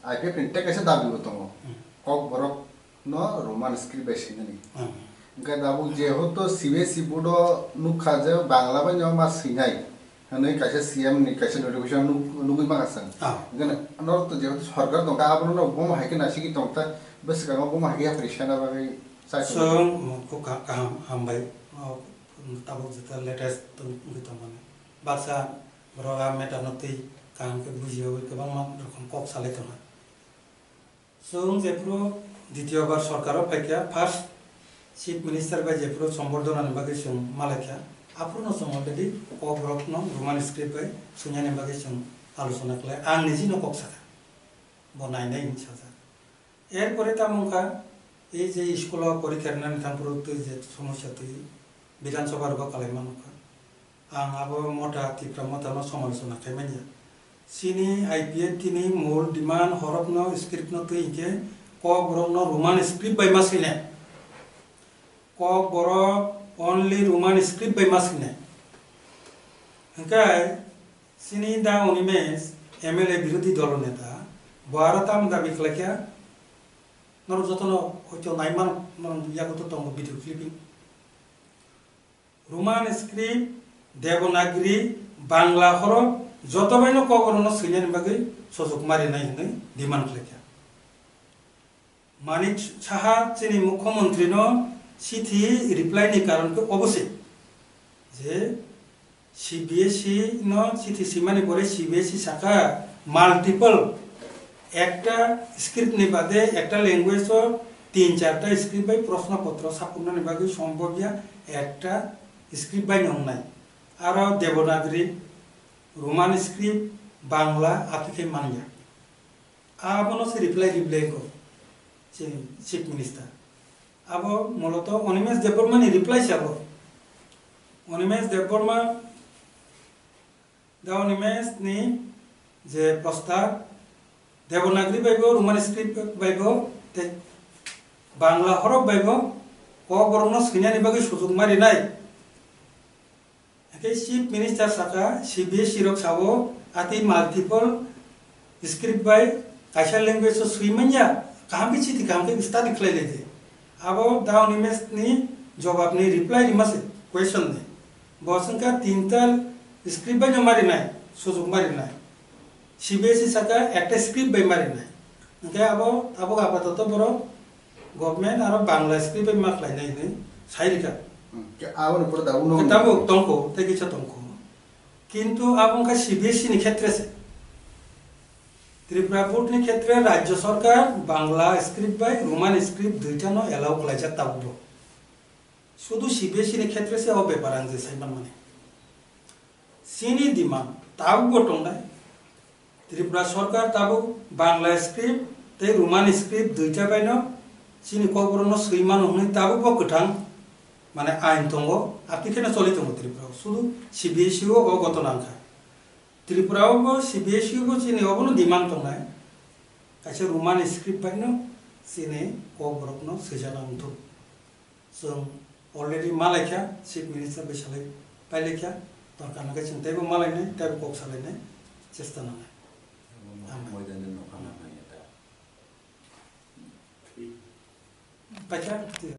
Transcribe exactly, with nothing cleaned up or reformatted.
I P F T ni tei kaisa dabi bo tongo. Hmm. Kokborok no Roman script bai swinani. Hmm. Hwnkhe tabuk jehoto C B S E board o nukha je Bangla bai no ma swinai hwnwi kaisa C M ni kaisa notification nuk-, nugwi mangkha chwng. Ah. Hwnkhe norok to jehoto sorkar tongkha, abono no bomo hai khe naisingwi tongkha, bwskango bomo hai khe yapri sena bagwi chaichung. Chwng, um, kok ka-, kaham, hambai, oh, tabuk jeta latest tong-, wngwi tongmani. Baksa borok a matter no twi kaham khe bujiyawi kwbangma rokom kok salai tongkha. Chwng jephuru ditiyo bar sorkaro phaikha, first Chief Minister bai jephuru sombordona ni bagwi chwng malaikha, aphuru no chwng already Kokborok no Roman script bai swinani bagwi chwng alochona khlai, ang niji no kok sakha, bo nainai hinwi sajak. Erpore tamo wngkha, ei je school o porikha rinani thangphuru twi je somosya twi Bidhan Sabha rogo kalaima nukha. Ang abo motha Tipra motha no somalochona khaimanya. Chini I P F T ni mol demand horok no script no twi hinkhe Kokborok no Roman script bai ma swinai. Kokborok only Roman script bai ma swinai. Hinkhe chini da Animesh M L A birodhi dolo neta, bo aro tamo dabi khlaikha, norok jotono hoito naimano, norok yago to tongo video clipping. Roman script, Devanagari, Bangla horok joto baino Kokborok no swinani bagwi sojok marinai hinwi demand khlaikha. Manik Saha chini Mukhyamantri no chithi reply ni karon khe obo se je C B S E no chithi swimani pore C B S E saka multiple ekta script ni bade ekta language o tin charta script bai proshno potro sapuknani bagwi sombobya ekta script bai no wngnai. Aro Devanagari, Roman script, Bangla, aphi khe manya. Abono se reply, reply ko chini Chief Minister. Abo moloto Animesh Debbarma ni reply se abo. Animesh Debbarma, da Animesh ni je prostab Devanagari bai bo, Roman script bai bo, tei Bangla horok bai bo, Kokborok no swinani bagwi sujok ma rinai. Hake Chief Minister saka, C B S E rok sao, ati multiple script bai kaisa language o swi manya, kaham khe chithi kaham khe study khlai lai di. Abo da Animesh ni jawab ni reply rima se question ni. Bo swngkha tinta script bai no ma rinai, sujok ma rinai. C B S E saka ekta script bai ma rinai. Hingke abo, abo apatoto borok government aro Bangla script bai ma khlainai hinwi sai rikha. Hmm, ke aboni pore da uno. Ke tabuk tongkho, tei kisa tongkho. Kintu abo wngkha C B S E ni khetre se. Tripura board ni khetre Rajya Sarkar Bangla script bai Roman script duita no allow khlaijak tabuk bo. Sudu C B S E ni khetre se o bepar ang je sai manmani. Chini demand tabuk bo tongnai. Tripura Sarkar tabuk Bangla script tei Roman script duita baino chini kokborok no swi mano hwnwi tabuk bo kwthang, mane, ain tongo, ati kheno choli tongo Tripura o. Sudu C B S E o o gotona wngkha. Tripura o bo C B S E o bo chini obono demand tongnai. Kaisa Roman script baino chini kokborok no swijana wngthok. Chwng already malaikha, Chief Minister bai salai pailaikha, dorkar hwnkhe chwng teibo malainai, teibo kok salainai chesta nangnai. Hambai. Paikha.